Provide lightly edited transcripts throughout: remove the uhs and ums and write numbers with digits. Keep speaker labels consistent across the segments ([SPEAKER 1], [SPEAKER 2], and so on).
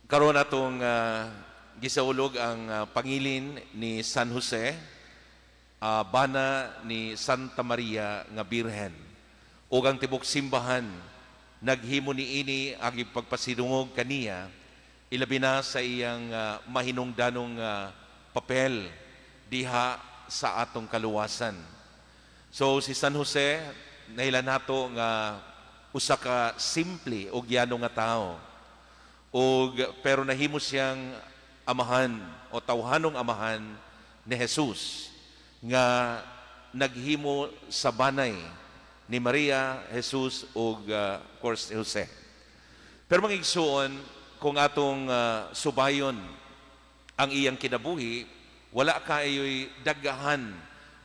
[SPEAKER 1] Karon atong gisaulog ang pangilin ni San Jose, bana ni Santa Maria nga Birhen. Ug ang tibok simbahan naghimo niini ang pagpasidungog kaniya, ilabi na sa iyang mahinungdanong papel diha sa atong kaluwasan. So si San Jose, naila nato nga usa ka simple og yano nga tao. Og pero nahimo siyang amahan o tawhanong amahan ni Jesus nga naghimo sa banay ni Maria, Jesus ug of course Jose. Pero mga igsuon, kung atong subayon ang iyang kinabuhi, wala kaayo'y daghan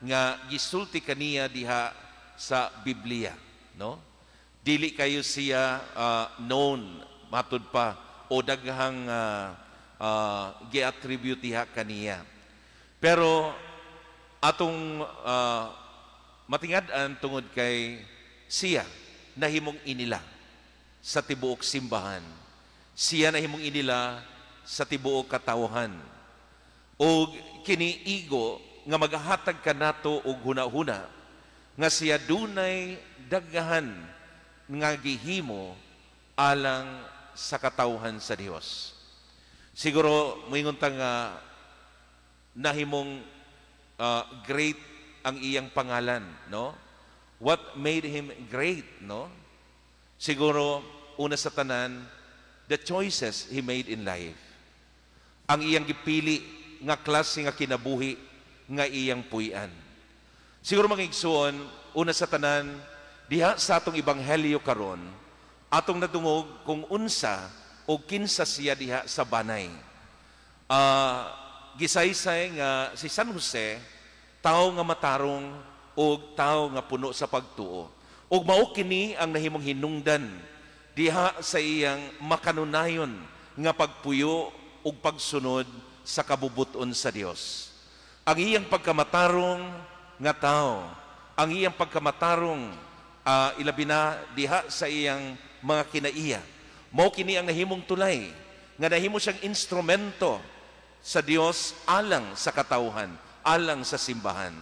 [SPEAKER 1] nga gisulti kaniya diha sa Biblia, no? Dili kayo siya known matud pa o daghang gi-attribute diha kaniya. Pero atong matingad-an tungod kay siya nahimong inila sa tibuok simbahan. Siya nahimong inila sa tibuok katawhan. Og kini igo nga magahatag kanato og huna-huna nga siya dunay daghan nga gihimo alang sa katawhan sa Dios. Siguro moingon ta nga nahimong great ang iyang pangalan, no? What made him great, no? Siguro una sa tanan, the choices he made in life. Ang iyang gipili nga klase nga kinabuhi nga iyang puy-an. Siguro mga igsuon, una sa tanan, diha sa atong ebanghelyo karon, atong nadungog kung unsa o kinsa siya diha sa banay. Gisaysay nga si San Jose, tao nga matarong o tao nga puno sa pagtuo. Ug mao kini ang nahimong hinungdan diha sa iyang makanunayon nga pagpuyo ug pagsunod sa kabubuton sa Dios. Ang iyang pagkamatarong nga tao, ang iyang pagkamatarong ilabi na diha sa iyang mga kinaiya, mao kini ang nahimong tulay nga nahimo siyang instrumento sa Dios alang sa katawhan, alang sa simbahan.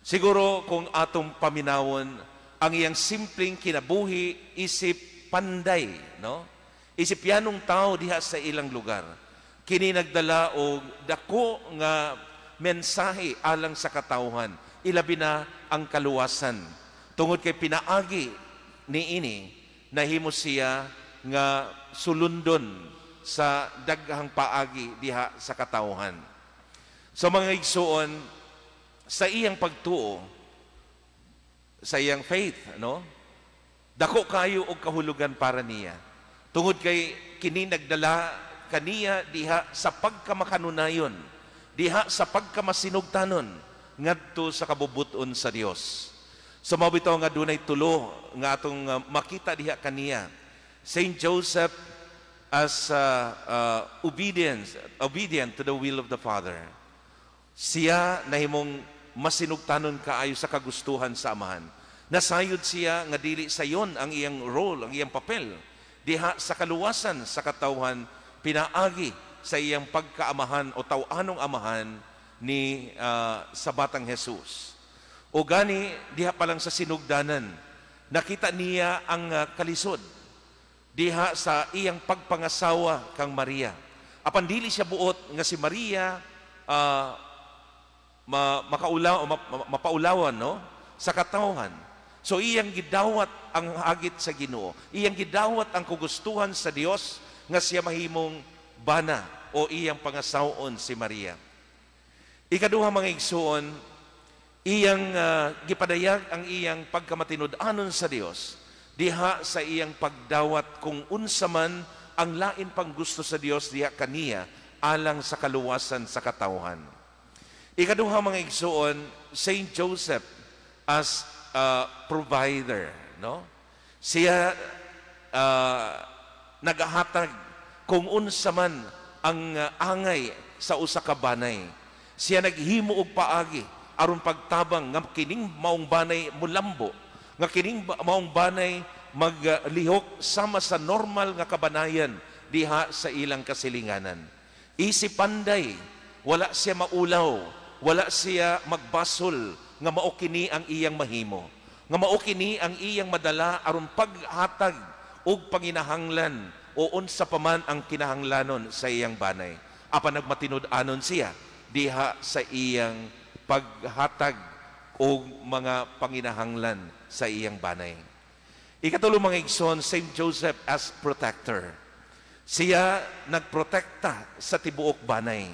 [SPEAKER 1] Siguro kung atong paminawon ang iyang simpleng kinabuhi isip panday, no? Isip yanong tao diha sa ilang lugar. Kini nagdala og dako nga mensahe alang sa katawhan, ilabi na ang kaluwasan. Tungod kay pinaagi niini nahimo siya nga sulundon sa daghang paagi diha sa katawhan. So mga igsuon, sa iyang pagtuo, sa iyang faith, no? Dako kayo og kahulugan para niya. Tungod kay kini nagdala kaniya diha sa pagkamakanunayon, diha sa pagkamasinugtanon ngadto sa kabubuton sa Dios. So mao bitaw nga dunay tulo nga atong makita diha kaniya. Saint Joseph as obedient to the will of the Father. Siya nahimong masinugtanon kaayo sa kagustuhan sa Amahan. Nasayod siya nga dili sayon ang iyang role, ang iyang papel diha sa kaluwasan sa katawhan pinaagi sa iyang pagkaamahan o taw-anong amahan ni sa batang Jesus. O gani diha pa lang sa sinugdanan, nakita niya ang kalisod diha sa iyang pagpangasawa kang Maria. Apan dili siya buot nga si Maria makaulaw o mapaulawan, no, sa katawhan. So iyang gidawat ang hagit sa Ginoo. Iyang gidawat ang kugustuhan sa Dios nga siya mahimong bana o iyang pangasawon si Maria. Ikaduha, mga igsuon, iyang gipadayag ang iyang pagkamatinud-anon sa Dios diha sa iyang pagdawat kung unsa man ang lain pang gusto sa Dios diha kaniya alang sa kaluwasan sa katawhan. Ikaduha, mga igsuon, Saint Joseph as a provider, no? Siya nagahatag kung unsa man ang angay sa usa ka banay. Siya naghimo og paagi aron pagtabang nga kining maong banay mulambo, nga kining maong banay maglihok sama sa normal nga kabanayan. diha sa ilang kasilinganan. Isip panday, wala siya maulaw, wala siya magbasol nga mao kini ang iyang mahimo, nga mao kini ang iyang madala aron paghatag og panginahanglan o unsa pa man ang kinahanglanon sa iyang banay. Apan nagmatinud-anon siya diha sa iyang paghatag og mga panginahanglan sa iyang banay. Ikatulo, mga igsoon, Saint Joseph as protector. Siya nagprotekta sa tibuok banay.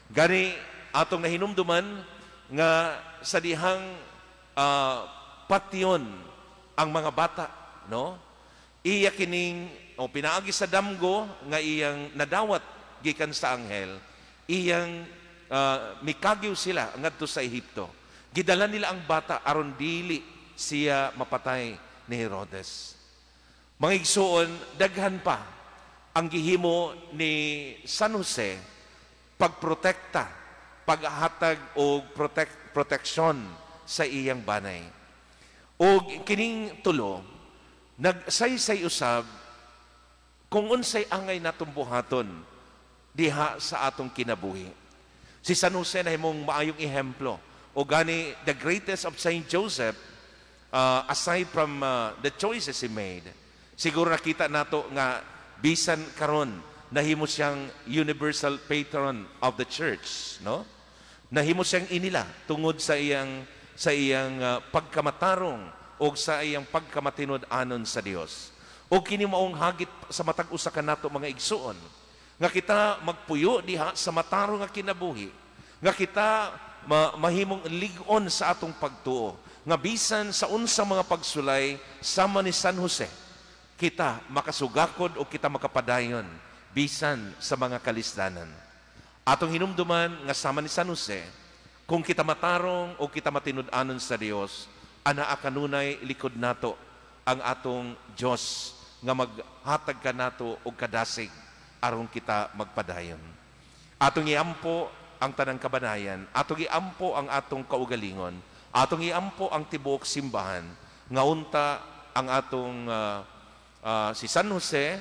[SPEAKER 1] Gani atong nahinumduman nga sa dihang patyon ang mga bata, no? Iya kining o pinaagi sa damgo nga iyang nadawat gikan sa anghel, iyang mikagiw sila ngadto sa Ehipto. Gidala nila ang bata aron dili siya mapatay ni Herodes. Mga igsuon, daghan pa ang gihimo ni San Jose pagprotekta, paghatag og proteksyon sa iyang banay. Og kining tulo, nagsaysay usab kung unsay angay natong buhaton diha sa atong kinabuhi. Si San Jose nahimong maayong ehemplo. O gani, the greatest of Saint Joseph, aside from the choices he made, siguro nakita nato nga bisan karon nahimo siyang universal patron of the church, no? Nahimo siyang inila tungod sa iyang pagkamatarong o sa iyang pagkamatinud-anon sa Dios. O kini maong hagit sa matag usa kanato, mga igsuon, nga kita magpuyo diha sa matarong nga kinabuhi, nga kita mahimong lig-on sa atong pagtuo, nga bisan sa unsa mga pagsulay, sama ni San Jose, kita makasugakod o kita makapadayon bisan sa mga kalisdanan. Atong hinumduman nga sama ni San Jose, kung kita matarong o kita matinud-anon sa Dios, anaa kanunay likod nato ang atong Dios nga maghatag kanato og kadasig aron kita magpadayon. Atong iampo ang tanang kabanayan, atong iampo ang atong kaugalingon, atong iampo ang tibuok simbahan, nga unta ang atong si San Jose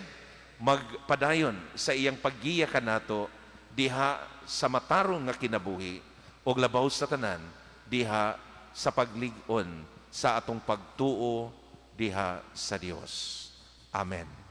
[SPEAKER 1] magpadayon sa iyang paggiya kanato diha sa matarong nga kinabuhi og labaw sa tanan diha sa paglig-on sa atong pagtuo diha sa Dios. Amen.